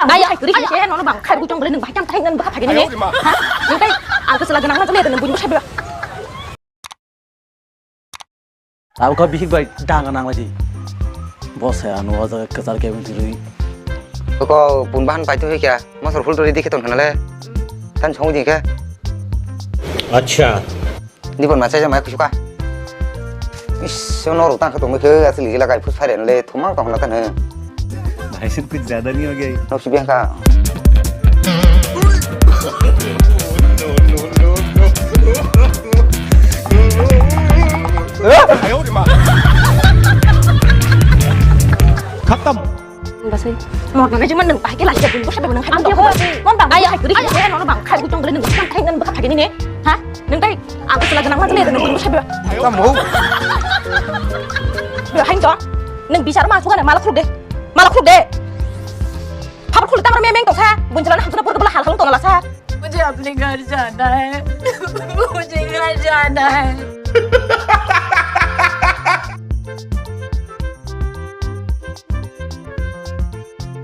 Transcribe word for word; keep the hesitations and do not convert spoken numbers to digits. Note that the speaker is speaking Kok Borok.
Ayo, hai kuri kuri nono bang khai bujong bele nang bahai kam thai nang baka phagini ne. Ha? Nang kai ang kesela ganang nang kele nang buji bosai. Abo kha bihik bai danga nang lai di. Bo se ano o jaga kwchar khe wng thwi. Ko pun bahan pai tu kya? Mosor phul tu ready khe ton khanale. Tan chong di khe. Acha. Di bon ma chai jang mai khusuka. Is, so no ro tan kha tong khe asli jila kai phus phai le thumang tong na tan he. भाई साहब कुछ ज्यादा नहीं हो गया ये? No sibi kha. खत्म। Basai. Mor nang jemon nang bahai ke lagi jadi bosai bang nang hai. Mon bang bahai kuri kuri nono bang khai bujong bele nang khai nang baka phagini ne. Ha? Nang tai aku selaga nang mati le nang bosai bang. Kamu. Bang hai to. Nang bichar ma suka nang malak khuluk de. Malak khuluk de. Phabar khuluk tamar memeng tongsa. Bunjalan hamsuna pur kebela hal halung tongala sa. मुझे अपने घर जाना है। मुझे घर जाना है।